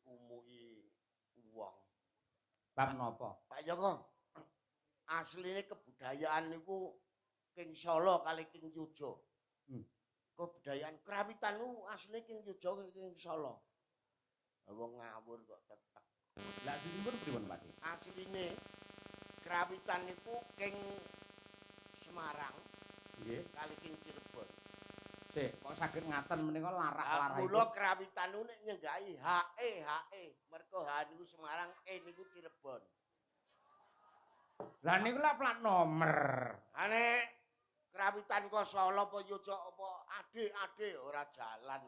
Diumuki wong. Bab napa? Pak Joko, asline kebudayaan niku King Solo kali King Yujo. Kebudayaan krawitan niku asline King Yujo King Solo. Wong ngawur kok tetek. Lah dipun pripun, Pak? Asline krawitan niku King Semarang kali King Cirebon. Sik, kok saged ngaten menika larah-larah. Kula krawitan niku nek nyenggahi HE HE, mergo H niku Semarang, E niku Cirebon. Lah niku lak plat nomor. Ane krawitan kok Solo apa Yogya apa ade ade ora jalan.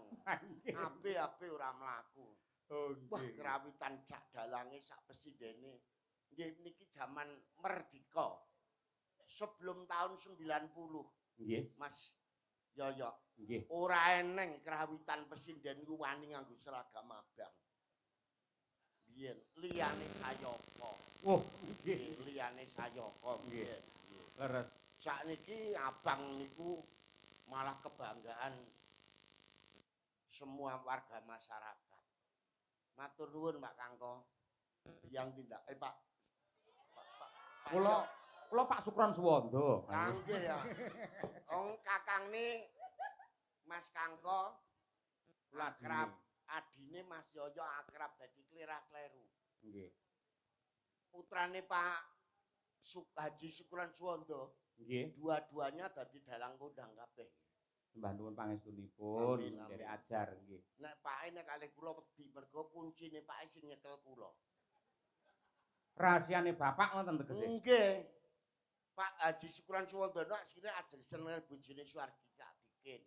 Abe abe ora mlaku. Oh, wah, krawitan cak dalange sak pesindene. Nggih niki jaman merdeka. Sebelum tahun 90. Nggih. Mas Yoyo. Nggih. Ora eneng krawitan pesinden niku wani nganggo seragam abang. Biyen liyane Sayaka. Wah, nggih. Liyane Sayaka nggih. Leres. Sakniki abang niku malah kebanggaan semua warga masyarakat. Matur nuwun Pak Kangko. Yang tindak Pak. Pak. Kula Pak Sukron Suwondo. Nggih ya. Wong kakangne Mas Kangko akrab, adine Mas Yoyo akrab dadi klera-kleru. Nggih. Putrane Pak Haji Sukron Suwondo. Nggih. Dua-duanya dadi dalang kondang kabeh. Sembah nuwun pangestunipun, nderek ajar nggih. Nek pake nek kalih kula wedi mergo kuncine pake sing nyekel kula. Rahasiane bapak ngoten tegese? Nggih. Pak Haji Sukron Suwondo asline ajeng seneng bojone Suwargi Cak Dikin.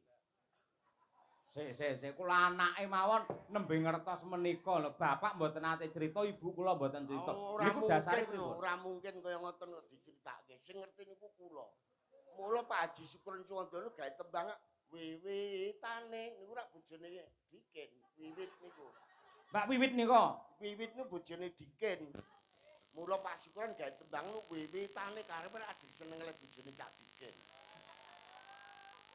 Sik sik sik kula anake mawon nembe ngertos menika lho. Bapak mboten nate crita, ibu kula mboten crita. Niku dasare pripun? Ora mungkin kaya ngoten kok dicritakake. Sing ngerti niku kula. Mula Pak Haji Sukron Suwondo niku gawe tembang wiwitane niku rak bojone Dikin, Wiwit niku. Mbak Wiwit nika. Wiwit niku bojone Dikin. Mula Pak Sukron gawe tembang niku wiwitane karepe ajeng seneng lek bojone Cak Dikin.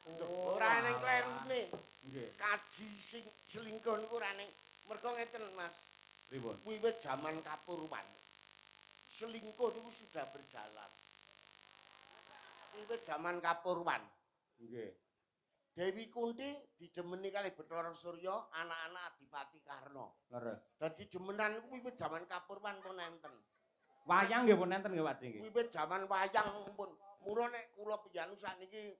Oh, ora eneng klerune. Nggih. Kaji sing selingkuh niku ora eneng. Mergo ngeten, Mas. Pripun? Wiwit jaman Kapurwan. Selingkuh niku sudah berjalan. Wiwit jaman Kapurwan. Nggih. Dewi Kunti didemeni kalih Bathara Surya, anak-anak Adipati Karna. Leres. Dadi demenan niku wiwit jaman Kapurwan pun enten. Wayang nggih pun enten nggih Pak nggih. Wiwit jaman wayang pun. Mula nek kula piyanu sakniki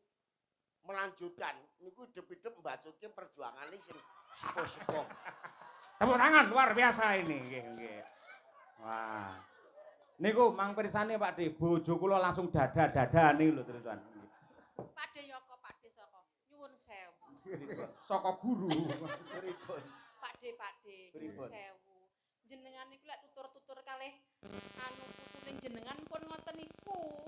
melanjutkan niku hidup-hidup mbacutke perjuangane sing sepuh-sepuh. Tepuk tangan luar biasa ini nggih nggih. Wah. Niku mang pirsane Pak De, bojo kula langsung dada-dada niku lho terusan. Pak De Yoko, Pak De saka nyuwun sewu. Saka guru. Pripun? Pak De, Pak De, nyuwun sewu. Jenengan niku lek tutur-tutur kalih anu putune jenengan pun ngoten niku.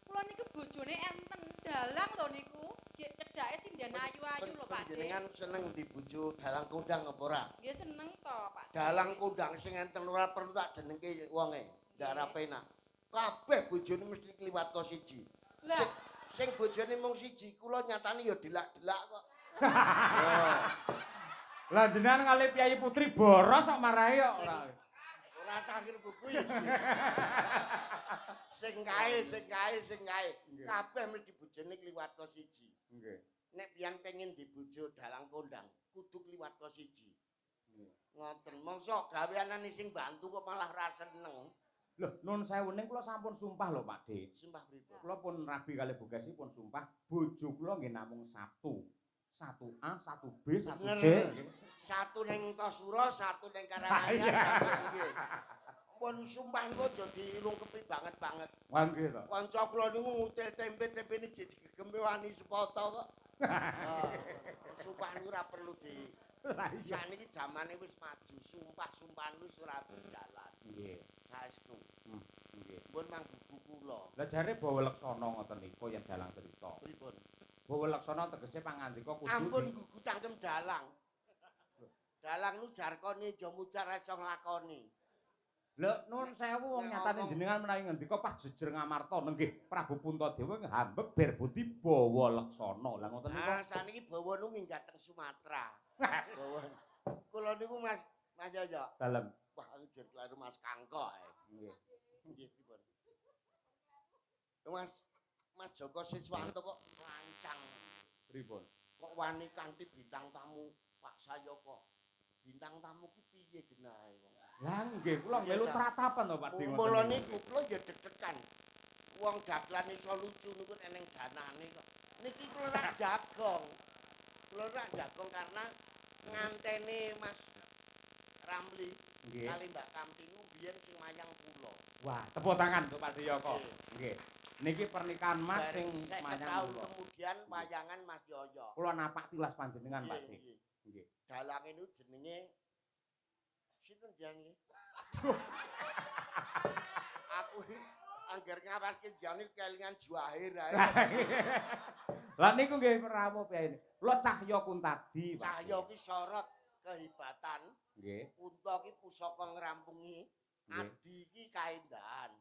Kula niku bojone enten dalang lho niku. Nggih cedhake sinden ayu-ayu lho Pak De. Jenengan seneng dibojo dalang kondang apa ora? Nggih seneng to Pak De. Dalang kondang sing enten ora perlu tak jenengke wonge. Ndak ora penak. Kabeh bojone mesti kliwat ko siji. Lah sing bojone mung siji kula nyatane ya delak-delak kok. Lah jenengan kali Piyayi Putri boros kok marahi kok ora. Ora sakir kuwi. Sing kae, sing kae, sing kae. Kabeh mesti bojone kliwat ko siji. Nggih. Nek piyan pengin dibojo dalang kondang, kudu kliwat ko siji. Nggih. Ngoten, mongso gaweanane sing bantu kok malah ra seneng. Lho, nun sewu ning kula sampun sumpah lho Pak De. Sumpah pripun? Kula pun rabi kalih Bu Kesi pun sumpah bojo kula nggih namung satu. 1A, 1B, 1C. Satu ning Tosuro, satu ning Karanganyar, satu nggih. Pun sumpah niku aja dilungkepi banget-banget. Wah nggih to. Kanca kula niku ngutil tempe-tempene jek digegeme wani sepoto kok. Sumpah niku ora perlu di. Sakniki jamane wis maju, sumpah-sumpahan wis ora berjalan. Nggih. Saestu. Nggih. Pun manggugu kula. Lah jare bawa leksana ngoten niku yen dalang cerita. Pripun? Bawa leksana tegese pangandika kudu ampun gugu cangkem dalang. Dalang nu jarkone aja mujar iso nglakoni. Lho nuwun sewu wong nyatane jenengan menawi ngendika pas jejer Ngamarta nenggih Prabu Puntadewa ngambek ber budi bawa leksana. Lah ngoten niku. Ah saniki bawa nu minggat teng Sumatera. Bawa. Kula niku Mas Mas Yoyo. Dalem. Wah, aku jar kleru Mas Kangko ae. Nggih. Nggih, pripun? Mas Mas Joko Siswanto kok lancang. Pripun? Kok wani kanthi bintang tamu Pak Sayoko. Bintang tamu ki piye genahe wong. Lah nggih, kula melu tratapan to Pak De. Mula niku kula ya deg-degan. Wong dagelan iso lucu niku eneng danane kok. Niki kula rak jagong. Kula rak jagong karena ngantene Mas Ramli kali Mbak Kamti niku biyen sing mayang kula. Wah, tepuk tangan untuk Pak Diyoko. Nggih. Niki pernikahan Mas sing mayang kula. Tahun kemudian wayangan Mas Yoyo. Kula napak tilas panjenengan Pak De. Nggih. Dalange niku jenenge sinten jenenge? Aku angger ngawaske jane kelingan Juwahir ae. Lah niku nggih rawuh piye. Kula Cahya Kuntadi, Pak. Cahya ki sorot kehebatan. Nggih. Kunta ki pusaka ngrampungi, Adi ki kaendahan.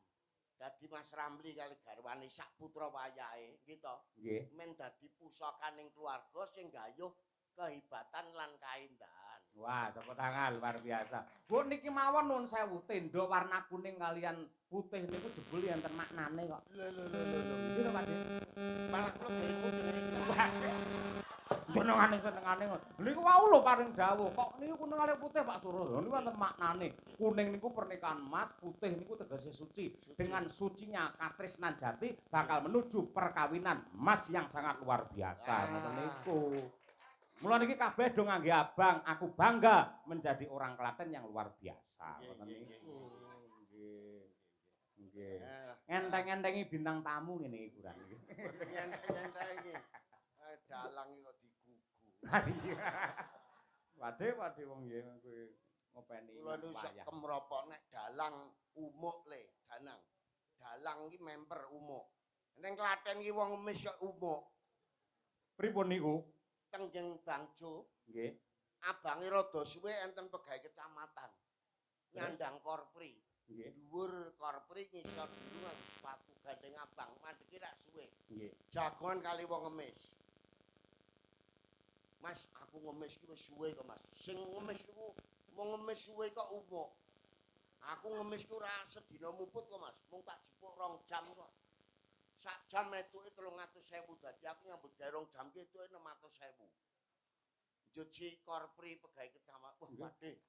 Dadi Mas Ramli kali garwane sak putra wayahe, nggih to? Nggih. Men dadi pusakaning keluarga sing gayuh kehebatan lan kaendahan. Wah, tepuk tangan luar biasa. Bu niki mawon nuwun sewu, tenda warna kuning kalian putih niku jebul enten maknane kok. Lho lho lho lho. Nggih to Pak De? Malah kula bingung jenenge. Jenengane senengane ngono. Niku wau lho paring dawuh, kok niku kuning kalih putih Pak Suro. Lho niku wonten maknane. Kuning niku pernikahan emas, putih niku tegese suci. Dengan sucinya katresnan jati bakal menuju perkawinan emas yang sangat luar biasa. Ngoten niku. Mula niki kabeh do ngangge abang, aku bangga menjadi orang Klaten yang luar biasa. Ngoten niku. Nggih. Nggih. Ngenteng-ngentengi bintang tamu ngene iki kurang iki. Mboten ngenteng-ngentengi. Dalang kok digugu. Iya. Wade-wade wong nggih kowe ngopeni. Kula niku sak kemropok nek dalang umuk le, danang. Dalang iki memper umuk. Ning Klaten iki wong ngemis kok umuk. Pripun niku? Tengjeng Bangjo. Nggih. Abange rada suwe enten pegawai kecamatan. Nyandang korpri. Nggih. Dhuwur korpri ngisor biru nganggo sepatu gandeng abang, mandeke rak suwe. Nggih. Jagongan kali wong ngemis. Mas, aku ngemis ki wis suwe kok, Mas. Sing ngemis niku mung ngemis suwe kok umuk. Aku ngemis ki ora sedina muput kok, Mas. Mung tak jipuk 2 jam kok. Sak jam etuke 300.000, dadi aku nyambut gawe 2 jam ki etuke 600.000. Njoji korpri pegawai kecamatan. Wah, Pakde.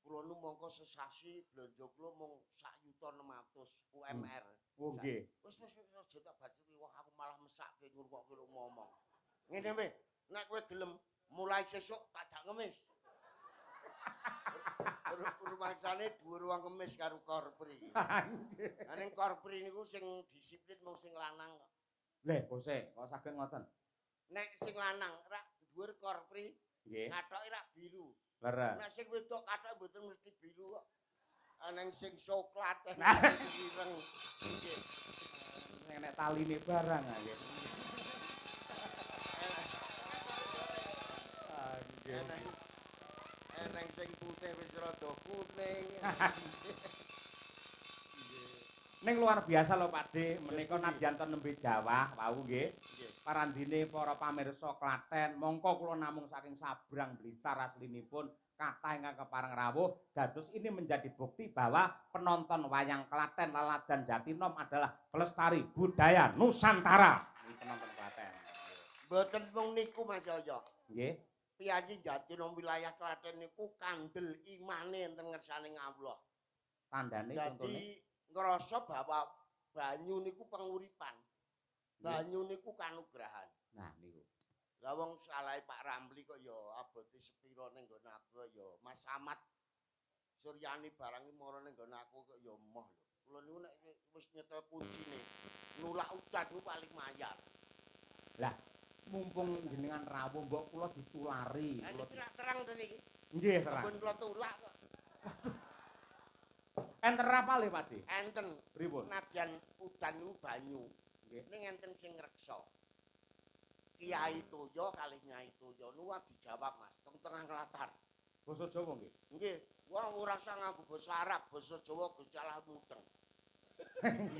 Kula nu mongko sesasi blonjo kula mung 1.600.000 UMR. Oh nggih. Wis wis aja tak baceti, wah aku malah mesake ngrungokke lho ngomong. Ngene weh, nek kowe gelem mulai sesuk tak jak ngemis. Rumangsane dhuwur wong ngemis karo korpri. Lah ning korpri niku sing disiplin mung sing lanang kok. Leh, bose, kok saged ngoten? Nek sing lanang rak dhuwur korpri, nggih. Kathoke rak biru. Leres. Nek sing wedok kathoke mboten mesti biru kok. Aneng sing coklat, eneng sing ireng. Nggih. Sing nek taline barang nggih. Nggih. Eneng sing putih wis rada kuning. Ning luar biasa lho Pak De, menika nadyan ten nembe Jawah wau nggih. Parandine para pamirsa Klaten, mongko kula namung saking Sabrang Blitar aslinipun kathah ingkang kepareng rawuh, dados ini menjadi bukti bahwa penonton wayang Klaten Laladan Jatinom adalah pelestari budaya Nusantara. Ini penonton Klaten. Mboten mung niku Mas Yoyo. Nggih. Piyayi Jatinom wilayah Klaten niku kandel imane enten ngersane Allah. Tandane contone. Dadi ngrasa bahwa banyu niku penguripan. Banyu niku kanugrahan. Nah niku. Lah wong salahe Pak Ramli kok ya abote sepira ning nggon aku ya Mas Samad Suryani barang iki mara ning nggon aku kok ya emoh lho. Kula niku nek wis nyetel kuncine nulak udan niku paling mayar. Lah mumpung jenengan rawuh mbok kula ditulari. Lah niki rak terang to niki. Nggih terang. Ampun kula tulak kok. Waduh. Enten rapale Pak De? Enten. Pripun? Nadyan udan niku banyu. Nggih. Ning enten sing ngreksa. Kiai Toyo kalih Nyai Toyo niku dijawab Mas, teng tengah latar. Basa Jawa nggih? Nggih. Wong ora usah nganggo basa Arab, basa Jawa Gusti Allah mudeng.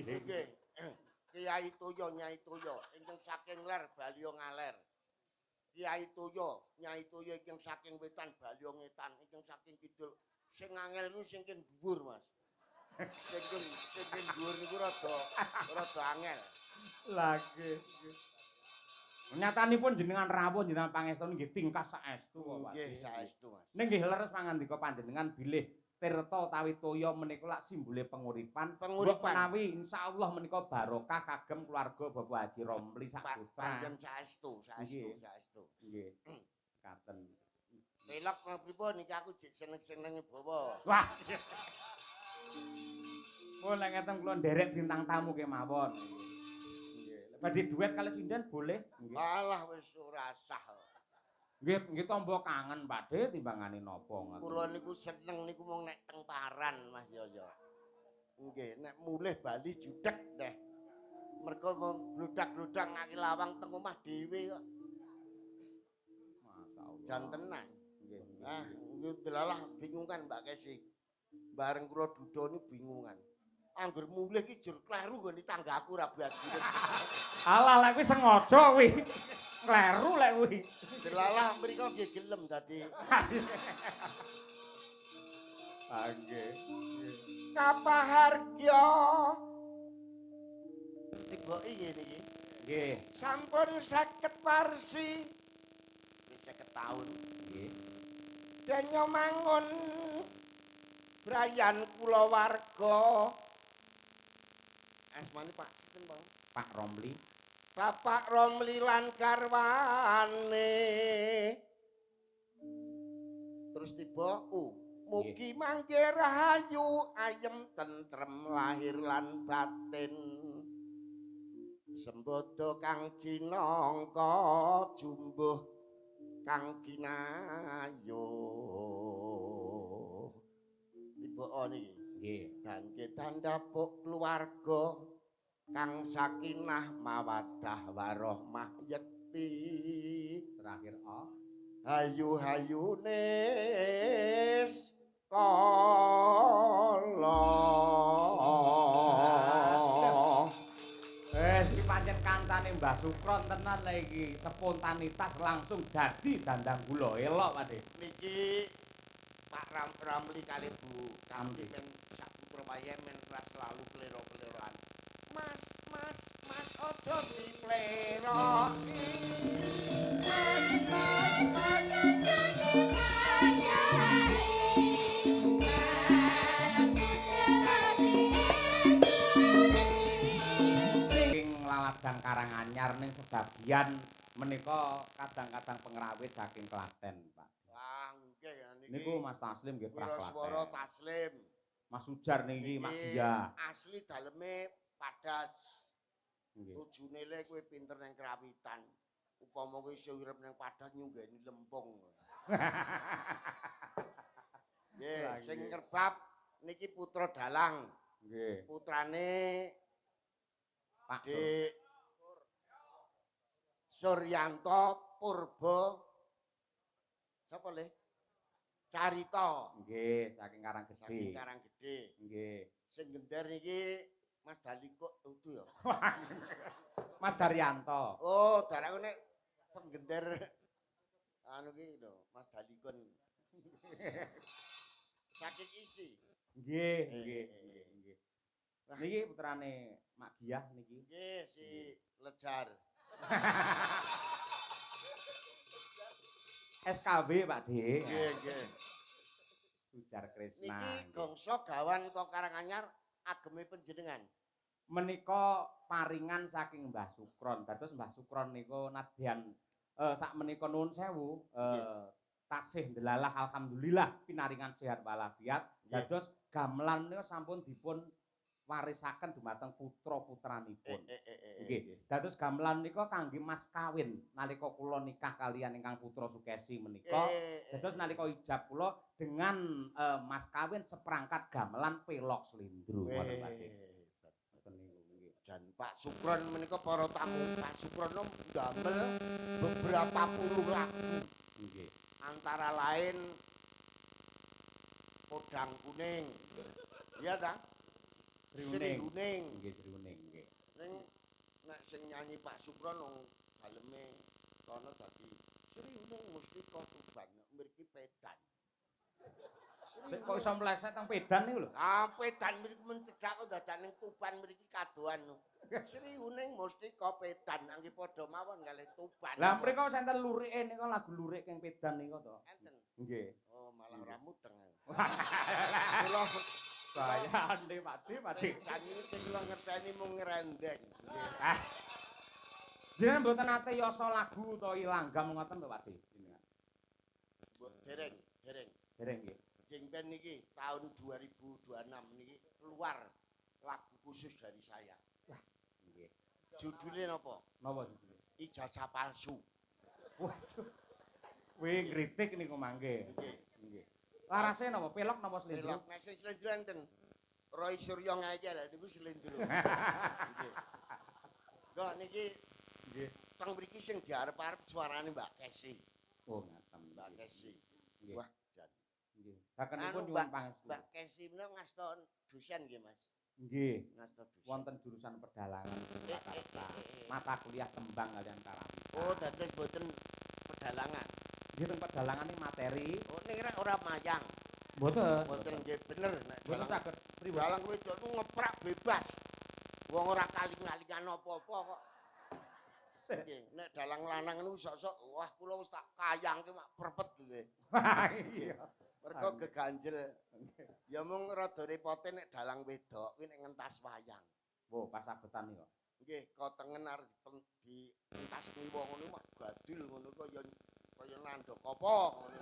Nggih. Kiai Toyo Nyai Toyo ingkang saking ler baliya ngaler. Kiai Toyo Nyai Toyo ingkang saking wetan baliya ngetan, ingkang saking kidul Sing angel niku sing ken dhuwur, Mas. Sing ken dhuwur niku rada angel. Lah nggih. Nyatanipun jenengan rawuh jenengan pangestu nggih tingkah saestu kok, Pak. Nggih, saestu, Mas. Ning nggih leres pangandika panjenengan bilih tirta utawi toya menika lak simbole penguripan. Penguripan. Menawi insyaallah menika barokah kagem keluarga Bapak Haji Romli sak putra. Panjen saestu, saestu, saestu. Nggih. Katen. Pelok pripun iki aku jek seneng-senenge bawa. Wah. Pun lek ngeten kula nderek bintang tamu kemawon. Nggih. Badhe duet kali sinden boleh? Nggih. Alah wis ora sah. Nggih, nggih tombo kangen Pakde timbangane napa ngoten. Kula niku seneng niku mung nek teng paran Mas Yoyo. Nggih, nek mulih bali judeg deh. Mergo mung bludak-bludak ngaki lawang teng omah dhewe kok. Masyaallah. Jan tenan. Nggih. Ah, nggih delalah bingungan Mbak Kesi. Bareng kula duda niku bingungan. Angger mulih ki jur kleru nggone tanggaku ra bagian. Alah lek kuwi sengaja kuwi. Kleru lek kuwi. Delalah mriko nggih gelem dadi. Ah nggih. Kapahargya. Tiboke ngene iki. Nggih. Sampun 50 warsi. Wis 50 taun. Nggih. Denyo mangun brayan kulawarga. Asmane Pak sinten, Pak? Pak Romli. Bapak Romli lan garwane. Terus tiba U. Mugi mangke rahayu ayem tentrem lahir lan batin. Sembodo kang cinangka jumbuh kang kinayuh. Tiba O niki. Nggih. Bangke tandapuk keluarga kang sakinah mawaddah warohmah yekti. Terakhir O. Hayu-hayu nis kala. Wis iki pancen kancane Mbah Sukron tenan lha iki, spontanitas langsung dadi dandang gula elok Pak De. Niki Pak Ramli kali Bu Kamti men sak putra wayahe men ra selalu klero-kleroan. Mas, mas, mas aja dipleroki. Mas, mas, mas aja dipleroki. Ing Laladan Karanganyar ning sebagian menika kadang-kadang pengrawit saking Klaten, Pak. Wah, nggih niki. Niku Mas Taslim nggih prah Klaten. Wiraswara Taslim. Mas Ujar niki Mak Gia. Asli daleme Padas. Nggih. Tujune le kowe pinter nang krawitan. Upama kowe iso urip nang Padas nyunggeni lempung. Nggih, sing ngerbab niki putra dalang. Nggih. Putrane Pak Dik Suryanto Purba. Sapa le? Carita. Nggih, saking Karanggede. Saking Karanggede. Nggih. Sing gender niki Mas Daliko udu ya. Mas Daryanto. Oh, darakku nek penggender anu ki lho, Mas Dalikon. Saking isi. Nggih, nggih, nggih, nggih. Niki putrane Mak Giyah niki. Nggih, si Lejar. SKB Pak D. Nggih, nggih. Ujar Krisna. Niki gongso gawan kok Karanganyar ageme panjenengan. Menika paringan saking Mbah Sukron. Dados Mbah Sukron niku nadyan sak menika nuwun sewu tasih ndelalah alhamdulillah pinaringan sehat walafiat. Dados gamelan menika sampun dipun warisaken dumateng putra-putranipun. Nggih. Dados gamelan menika kangge mas kawin nalika kula nikah kaliyan ingkang putra Sukesi menika. Dados nalika ijab kula dengan mas kawin seperangkat gamelan pelok slendro ngoten Pak. Ngoten niku nggih. Jan Pak Sukron menika para tamu. Pak Sukron ndamel beberapa puluh lagu. Nggih. Antara lain Podang Kuning. Iya ta? Sri Kuning. Nggih, Sri Kuning nggih. Ning nek sing nyanyi Pak Sukron wong daleme kono dadi Sri Kuning mesti kok Tuban mriki pedan. Sri Sik kok iso mleset teng pedan niku lho. Ah, pedan mriku men cedhak kok dadak ning Tuban mriki kadohan. Sriuning Mustika Pedan angge padha mawon kalih Tuban. Lah mriku enten lurike nika lagu lurik ing pedan nika to. Enten. Nggih. Oh, malah ora mudeng. Kula Bayane Pak De, Pak De. Pedan niku sing kula ngerteni mung ngrendeng. Nggih. Ah. Jenengan mboten nate yasa lagu utawa langgam ngoten to Pak De? Jenengan. Mbok dereng, dereng. Dereng nggih. Jeng ben niki tahun 2026 niki keluar lagu khusus dari saya. Nggih. Judulnya napa? Napa judule? Ijazah palsu. Waduh. Kuwi ngritik niku mangke. Nggih. Nggih. Larase napa? Pelok napa slendro? Pelok nek sing slendro enten. Roy Suryo ngayal niku slendro. Nggih. Kok niki Nggih. teng mriki sing diarep-arep suarane Mbak Kesi. Oh, ngaten. Mbak Kesi. Nggih. Wah, jan. Nggih. Bakenipun Anu, nyuwun pangestu. Mbak Kesi menika ngasta dosen nggih, Mas. Nggih. Ngasta dosen. Wonten jurusan pedalangan Surakarta. Eh. Mata kuliah tembang kalian karawitan. Oh, dados mboten pedalangan. Nggih teng pedalangan ini materi. Oh, ning rek ora mayang. Mboten. Mboten nggih bener nek Mboten dalang. saged pripun. Dalang wedok ku ngeprak bebas. Wong ora kaling-kalingan apa-apa kok. Nggih, nek dalang lanang niku sok-sok wah kula wis tak kayangke mak prepet nggih. Iya. Mergo geganjel. Ya mung rada repote nek dalang wedok kuwi nek ngentas wayang. Wo, pas sabetan niku. Nggih, kotengen arep dientas ngiwa ngono mak gadul ngono kaya kaya nandhak apa ngono.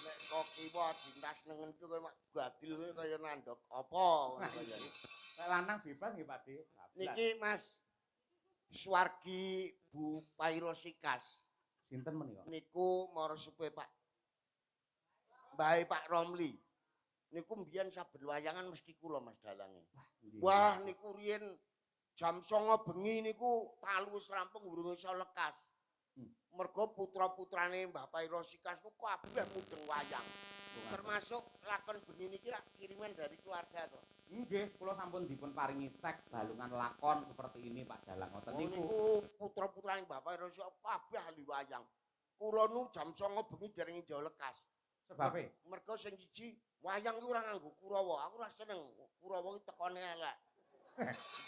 Nek kok kiwa dientas nengen ku kaya mak gadul kuwi kaya nandhak apa ngono kaya. Nek lanang bebas nggih Pak De. Niki Mas Suwargi Bu Pairosikas sinten menika? niku marasupe Pak Mbahe Pak Romli. Niku mbiyen saben wayangan mesti kula Mas dalange. Nggih. Wah niku riyen jam 09.00 bengi niku talu wis rampung urung iso lekas. Mergo putra-putrane Mbah Pairosikas ku kabeh mudeng wayang. Termasuk lakon bengi niki rak kiriman dari keluarga to. Nggih, kula sampun dipun paringi teks balungan lakon seperti ini Pak Dalang ngoten Oh, niku. niku putra-putrane Mbah Pairosikas kabeh ahli wayang. Kula nu jam 09.00 bengi dereng iso lekas. Sebabe Mergo sing siji wayang ki ora nganggo Kurawa. Aku ora seneng Kurawa ki tekone elek.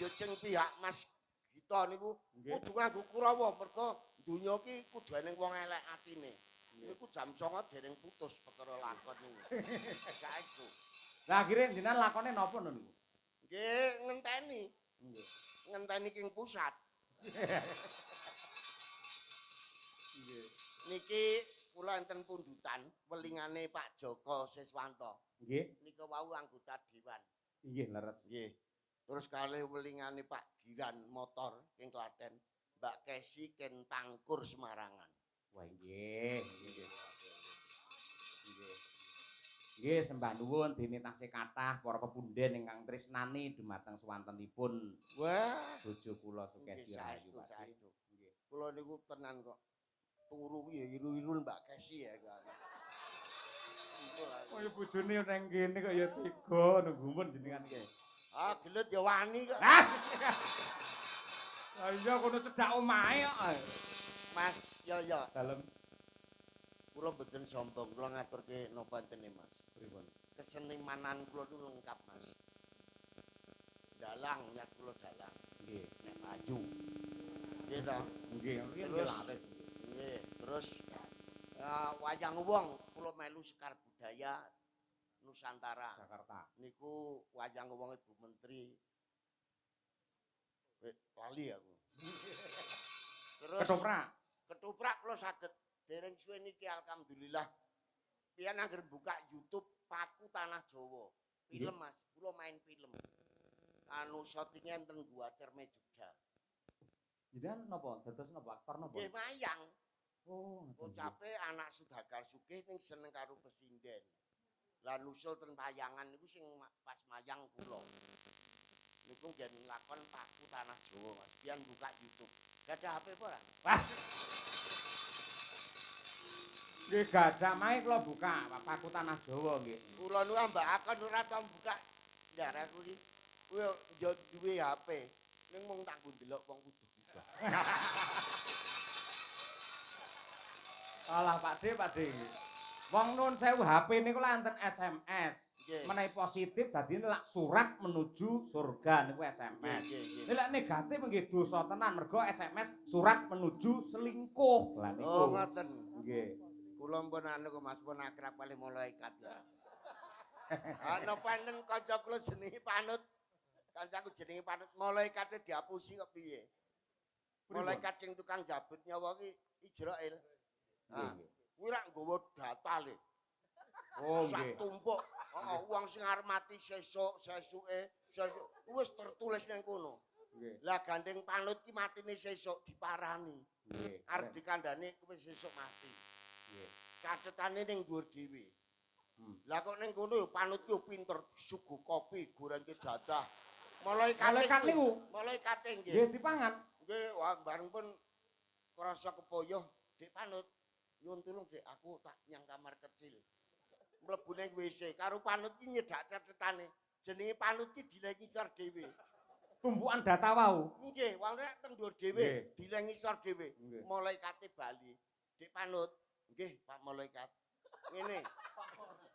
Yo sing pihak Mas Gita niku kudu nganggo Kurawa mergo donya ki kudu eneng wong elek atine. Niku jam 09.00 dereng putus perkara lakon niku. Saestu. Lah akhire jenengan lakone napa lho niku? Nggih ngenteni, Nggih. ngenteni king pusat. Nggih. Niki kula enten pundutan welingane Pak Joko Siswanto. Nggih. Nika wau anggota dewan. Nggih leres. Nggih. Terus kalih welingane Pak Giran motor ing Klaten, Mbak Kesi ken Tangkur Semarangan. Wah nggih, nggih. Nggih. Nggih, sembah nuwun dene tasih kathah para pepunden ingkang tresnani dumateng swantenipun Wah, bojo kula nggih Sukesi Rahayu saestu Pak. saestu. Nggih. Kula niku tenan kok. Turu ku ya iru-iru Mbak Kesi ya. Oh ya bojone nang kene kok ya tega nunggumun jenengan iki. Ah, gelut ya wani kok. Ah. Lah iya kono cedhak omahe kok. Mas, yo yo, Dalem kula mboten sombong, kula ngaturke napa entene, Mas. pripun? Kesenimanan kula niku lengkap, Mas. Dalang, niat kula dalang, Nggih. nek maju. Nggih ta? Nggih, riyen Terus. laris. Nggih, terus wayang wong kula melu Sekar Budaya Nusantara. Jakarta. Niku wayang wong Ibu Menteri. Lali aku. Terus Ketoprak. ketoprak kula saged dereng suwe niki alhamdulillah. Pian angger buka YouTube Paku Tanah Jawa. Film Mas, kula main film. Anu syutinge enten Gua Cerme Jogja. Jenengan napa? Dados napa aktor napa? Nggih mayang. Oh, ngoten. Bocape anak Sudagar Sugih ning seneng karo pesinden. Lah nusul ten payangan niku sing pas mayang kula. Niku nggen lakon Paku Tanah Jawa Mas. Pian buka YouTube. Gadah HP apa ora? Wah. Nggih gajah mae kula buka Paku Tanah Jawa nggih. Kula niku ambak akon ora tau buka. Njar aku iki kuwi yo duwe HP. Ning mung tak nggo ndelok wong kudu buka. Alah Pak De, Pak De. Wong nun sewu HP niku lak enten SMS. Nggih. Menawi positif dadine lak surat menuju surga niku SMS. Nggih, nggih. Nek lek negatif nggih dosa tenan mergo SMS surat menuju selingkuh. Lah niku. Oh, ngoten. Nggih. Kula pun anu kok Mas pun akrab kali malaikat ya. Ana enten kanca kula jenenge Panut. Kancaku jenenge Panut, malaikate diapusi kok piye? Malaikat sing tukang jabut nyawa ki Ijrail. Nggih, Ah, nggih. kuwi rak nggawa data le. Oh Sak nggih. tumpuk. Heeh, wong sing arep mati sesuk, sesuke, sesuk wis tertulis ning kono. Nggih. Lah gandeng Panut ki matine sesuk diparani. Nggih. Arep dikandhane kuwi sesuk mati. Nggih. Catetane ning dhuwur dhewe. Hmm. Lah kok ning kono ya Panut ki yo pinter suguh kopi, gorengke jadah. Malaikate Malaikat kuwi. niku? Malaikate nggih. Nggih dipangan. Nggih, wah bareng pun krasa kepoyoh, Dik Panut. Nyuwun tulung Dik, aku tak nyang kamar kecil. Mlebu ning WC karo Panut ki nyedak catetane. Jenenge Panut ki dileh ngisor dhewe. Tumpukan data wau. Nggih, wong nek teng dhuwur dhewe, Nggih. dileh ngisor dhewe. Nggih. Malaikate bali. Dik Panut, nggih Pak Malaikat. Ngene.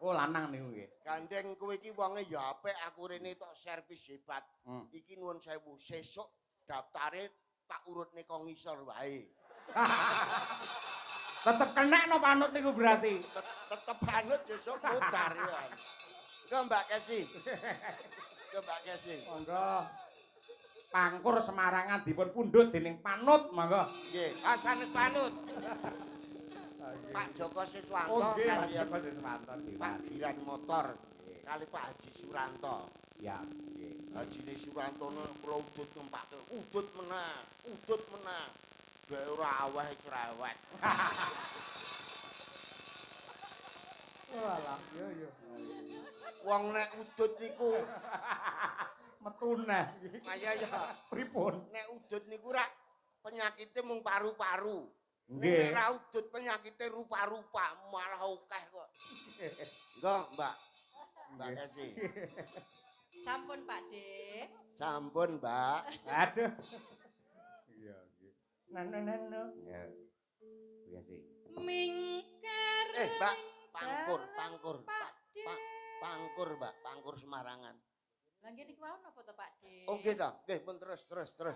Oh lanang niku nggih. Gandeng kowe iki wonge ya apik, aku rene tok servis hebat. Hmm. Iki nuwun sewu, sesuk daftare tak urutne kok ngisor wae. Tetep kena no Panut niku berarti. Tetep Panut sesuk mudar ya. Engko Mbak Kesi. Engko Mbak Kesi. Monggo. Pangkur Semarangan dipun pundhut dening Panut, monggo. Nggih, asanes Panut. Pak Joko Siswanto Oh nggih, Pak kaliyan Joko Siswanto Pak dewan. Giran Motor Nggih. kali Pak Haji Suranto. Ya, nggih. Hajine Suranto kula udut ngempake, udut menah, udut menah. Dhek ora aweh cerewet. Walah, yo yo. Wong nek udut niku Metu neh. kaya ya Pripun? nek udut niku rak penyakite mung paru-paru. Nek Nggih. ora udut penyakite rupa-rupa malah akeh kok. Engko, Mbak. Mbak Nggih. Kesi. Sampun Pak De. Sampun, Mbak. Aduh. Iya, nggih. Nano nano. Ya. Iya sih. Mingkar. Mbak, pangkur, pangkur, Pak Pak, De. Pak, pangkur, Mbak, pangkur Semarangan. Lah nggih niku wau napa to Pak De? Oh, nggih ta? Nggih, pun terus, terus, terus.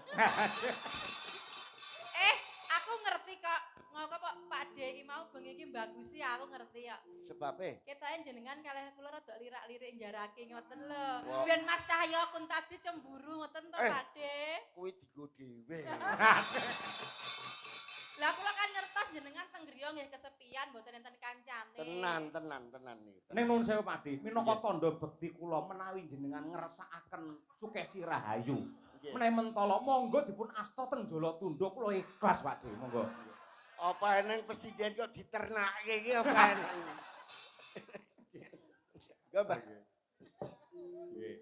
Aku ngerti kok. Ngopo kok Pak De iki mau bengi iki mbagusi aku ngerti ya. Sebabe Ketoke jenengan kalih kula rada lirak-lirik njarake ngoten lho. Wah. Ben Mas Cahyo Kuntadi cemburu ngoten to Eh. Pak De. kuwi dienggo dhewe. Lah kula kan ngertos jenengan teng griya nggih kesepian mboten enten kancane. Tenan, tenan, tenan nih. Ning nuwun sewu Pak De, minangka tandha bekti kula menawi jenengan ngersakaken Sukesi Rahayu. Nggih. Menawi mentala monggo dipun asta teng Jala Tundha kula ikhlas Pak De, monggo. Apa eneng presiden kok diternake iki apa eneng? Enggak, Mbak. Nggih.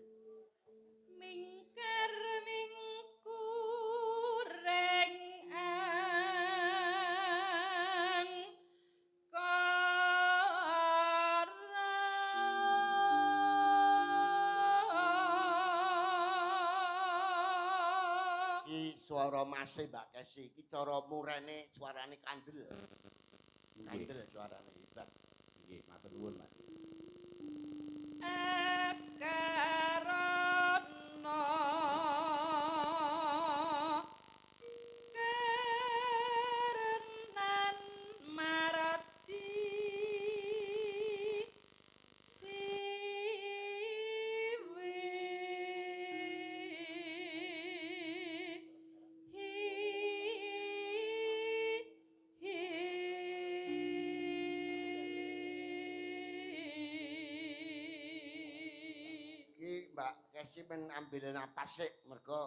Mingkar mingkureng ang kara. Iki swara mase Mbak Kesi, iki cara murene suarane kandel. Nggih. Kandel suarane hebat. Nggih, matur nuwun Pak. Akarana kerenan marati siwi hi hi. Iki Mbak Kesi men ambil napas sik mergo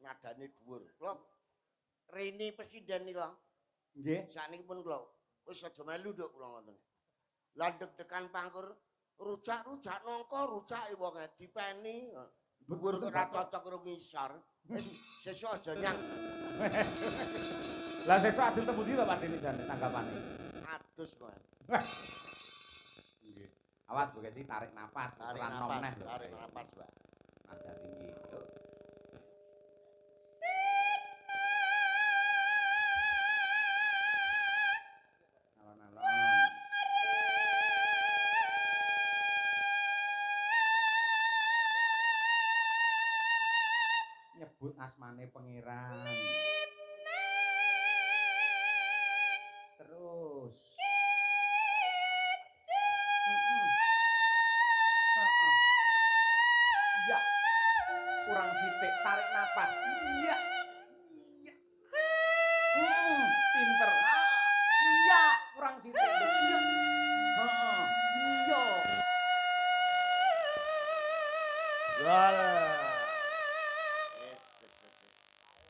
nadane dhuwur. Kula Rini presiden nika. Nggih. Sakniki pun kula wis aja melu nduk kula ngoten. Lah deg-degan pangkur rujak-rujak nangka rujake wonge dipeni. Dhuwur kok ora cocok karo ngisor. Wis sesuk aja nyang Lah sesuk ajeng teng pundi to Pak De jane tanggapane? adus, Mas. Nggih. Awas Bu Kesi tarik napas, Tarik keselan nom napas, neh lho. tarik napas, Mbak. Nada tinggi. Yuk. Alon-alon. Nyebut asmane pangeran. Terus. Iya. Kurang sithik, tarik napas. Iya. Iya. Pinter. Iya, kurang sithik. Iya. Heeh. Iya. Gol. Wis, wis, wis.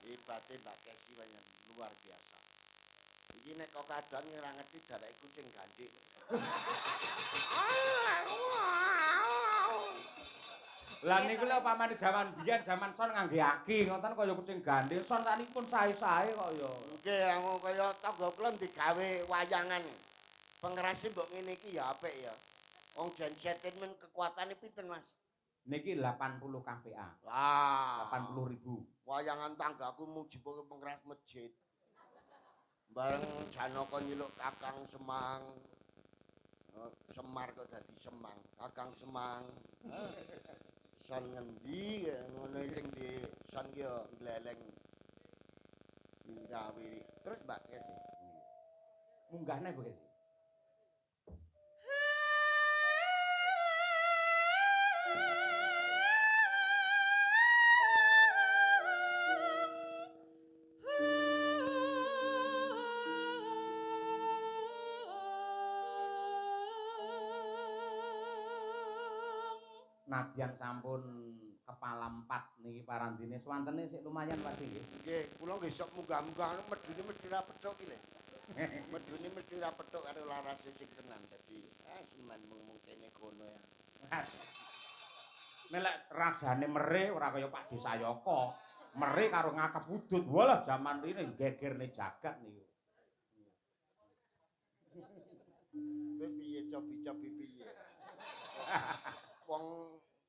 Hebate Mbak Kesi pancen luar biasa. Iki nek kok kadoan ora ngerti darake kucing gandik. Lah niku lho pamane jaman biyen, jaman son ngangge aki ngoten kaya kucing gandhe. Son sakniki pun sae-sae kok ya. Nggih, aku kaya tangga kula digawe wayangan. Pengerase mbok ngene iki ya apik ya. Wong gensete men kekuatane pinten, Mas? Niki 80 kVA. Wah, 80.000. Wayangan tanggaku mujibuke pengeras masjid. Bareng Janaka nyeluk Kakang Semang. Semar kok dadi Semang. Kakang Semang. Son ngendi ngono sing di son ki yo gleleng wirawiri. Terus Mbak Kesi. Munggahne Bu Kesi. Nadyan sampun kepala 4 niki parandine swantene sik lumayan Pak nggih. Nggih, kula nggih sok munggah-munggah medune mesti ra petuk iki lho. Medune mesti ra petuk karo larase sing tenan dadi semen mung kene kono ya. Nek lek rajane mere ora kaya Pak Desayaka. Mere karo ngakep udut. Walah jaman rene gegerne jagat niku. Kowe piye cobi-cobi piye?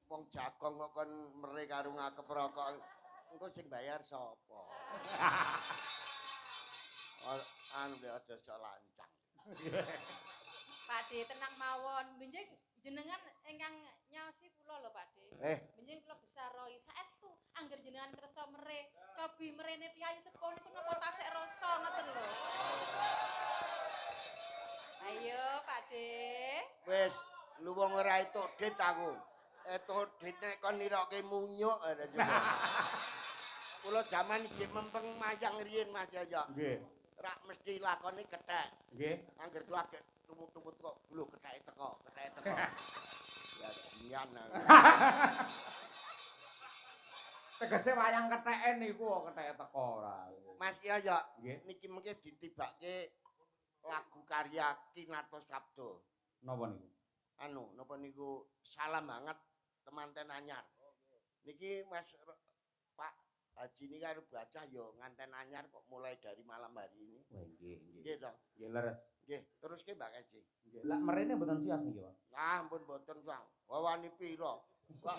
Wong jagong kok kon mere karo ngakep rokok. Engko sing bayar sapa? Anu aja sok lancang. Pak De tenang mawon. Benjing jenengan ingkang nyaosi kula lho Pak De. Benjing kula besaroi. Saestu angger jenengan kersa mere, cobi merene piyayi sepuh niku napa tasik rasa ngoten lho. Ayo Pak De. Wis, lu wong ora entuk dit aku. Entuk dit nek kon niroke munyuk ora juga. Kula jaman ijik mempeng mayang riyin Mas Yoyo. Nggih. Rak mesti lakone kethek. Nggih. Angger kula agek tumut-tumut kok bluh ketheke teko, ketheke teko. Ya jian aku. Tegese wayang ketheke niku kok ketheke teko ora. Mas Yoyo, nggih. Niki mengke ditibake lagu karya Ki Nartosabdo. Napa niku? Anu, napa niku salam hangat temanten anyar. Niki Mas Pak Haji niki karo bocah ya nganten anyar kok mulai dari malam hari ini. Wah nggih, nggih. Nggih to. Nggih leres. Nggih, teruske Mbak Kesi. Nggih. Lah merene mboten sios niki, Pak. Lah ampun mboten, Sang. Wawani pira? Wah,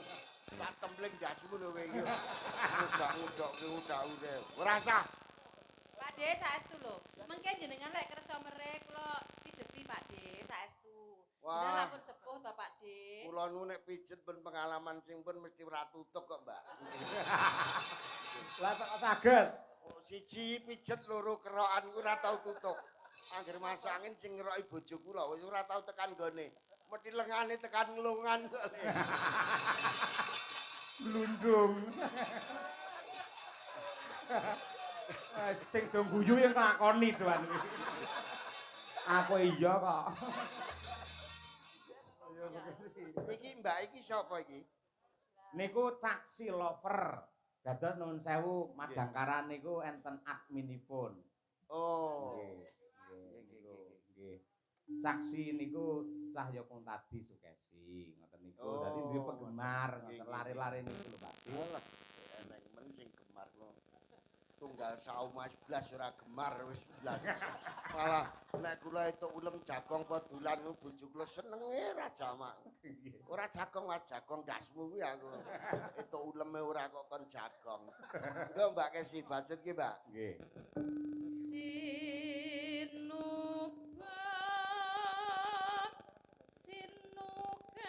tak templing ndasmu lho kowe iki. Ngudak-ngudokke udak-ude. Ora sah. Pak De saestu lho. Mengke jenengan lek kersa mere kula pijeti Pak De saestu. Wah. Jenengan pun sepuh to Pak De. Kula nu nek pijet pun pengalaman sing pun mesti ora tutup kok, Mbak. Lah kok saged? Siji pijet loro kerokan ku ora tau tutup. Angger masuk angin sing ngeroki bojo kula wis ora tau tekan gone. Mesti lengane tekan nglungan kok. Blundung. Sing do guyu yang nglakoni tuan. Aku iya kok. Iki Mbak iki sapa iki? Niku Caksi Lover. Dados nuwun sewu madangkaran niku enten adminipun. Oh. Nggih. Nggih, nggih. Caksi niku Cahya Kuntadi Sukesi, ngoten niku. Oh, dadi duwe penggemar, nggih, ngoten lare-lare niku lho Pak. Walah, eneng men sing gemar kula. Tunggal sauma blas ora gemar wis blas. Malah nek kula entuk ulem jagong apa dolan bojo kula senenge ra jamak. Ora jagong Mas, jagong ndasmu kuwi aku. Entuk uleme ora kok kon jagong. Engko Mbak Kesi bajet ki, Mbak. Nggih. Sinuba sinukarata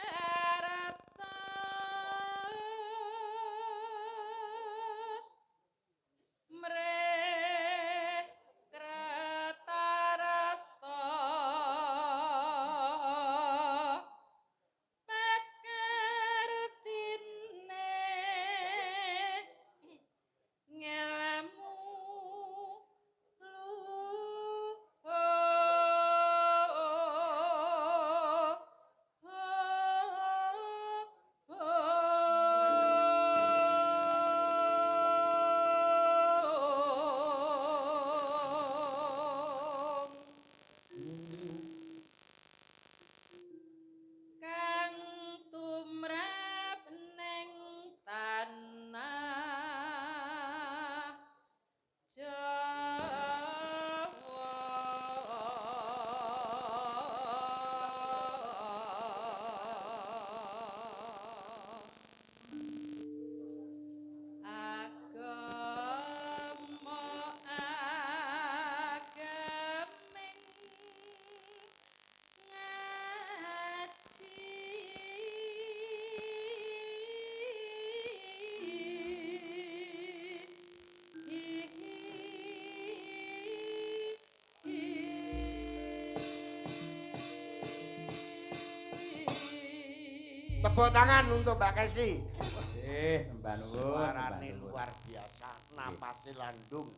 Tepuk tangan untuk Mbak Kesi. Nggih, sembah nuwun. Suarane luar biasa, napase landung.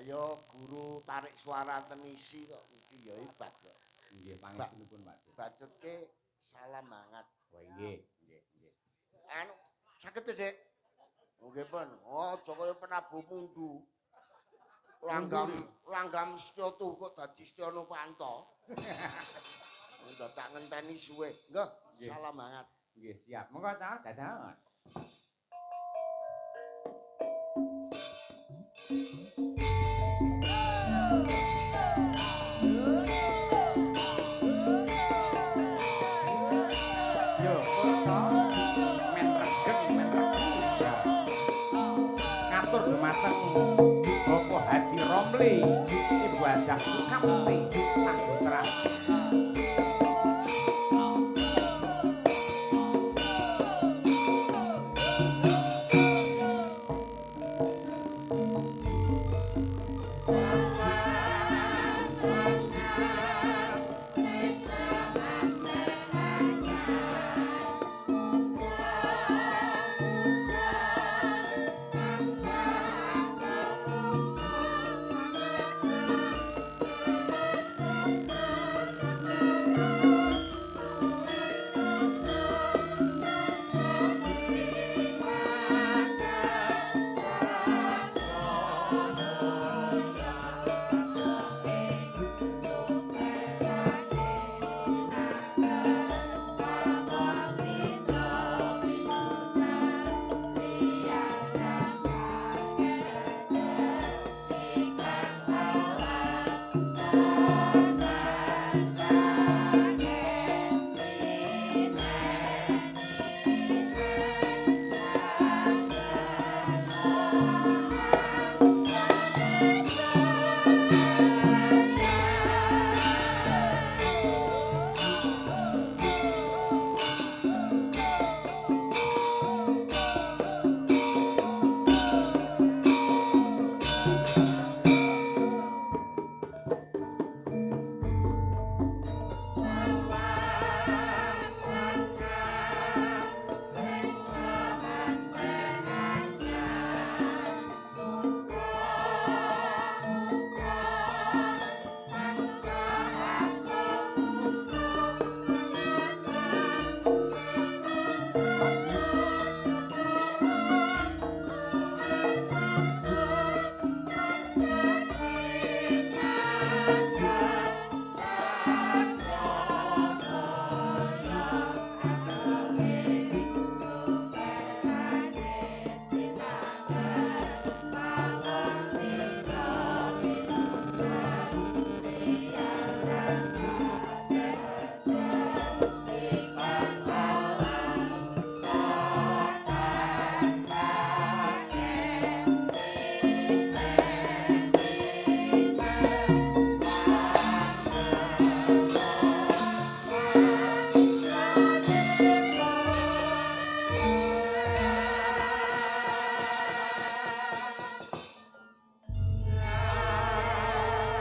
Ayo guru tarik suara tenisi kok iki ya hebat kok. Nggih, pangestunipun Pak. Bacutke salam hangat. Wah, nggih. Nggih, nggih. Anu saged, Dik. Nggih pun. Oh, aja kaya penabuh mundu. Langgam langgam setya tuh kok dadi Setya Novanto. Dadak ngenteni suwe. Nggih, salam hangat. Nggih, siap. Monggo ta, dadah. Yo, kok men regeng, men regeng. Ngatur dumateng Bapak Haji Romli, Ibu Hajah Sukamti, Saputra.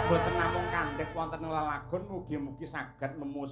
Mboten namung kandhek wonten lelagon, mugi-mugi saged nemu.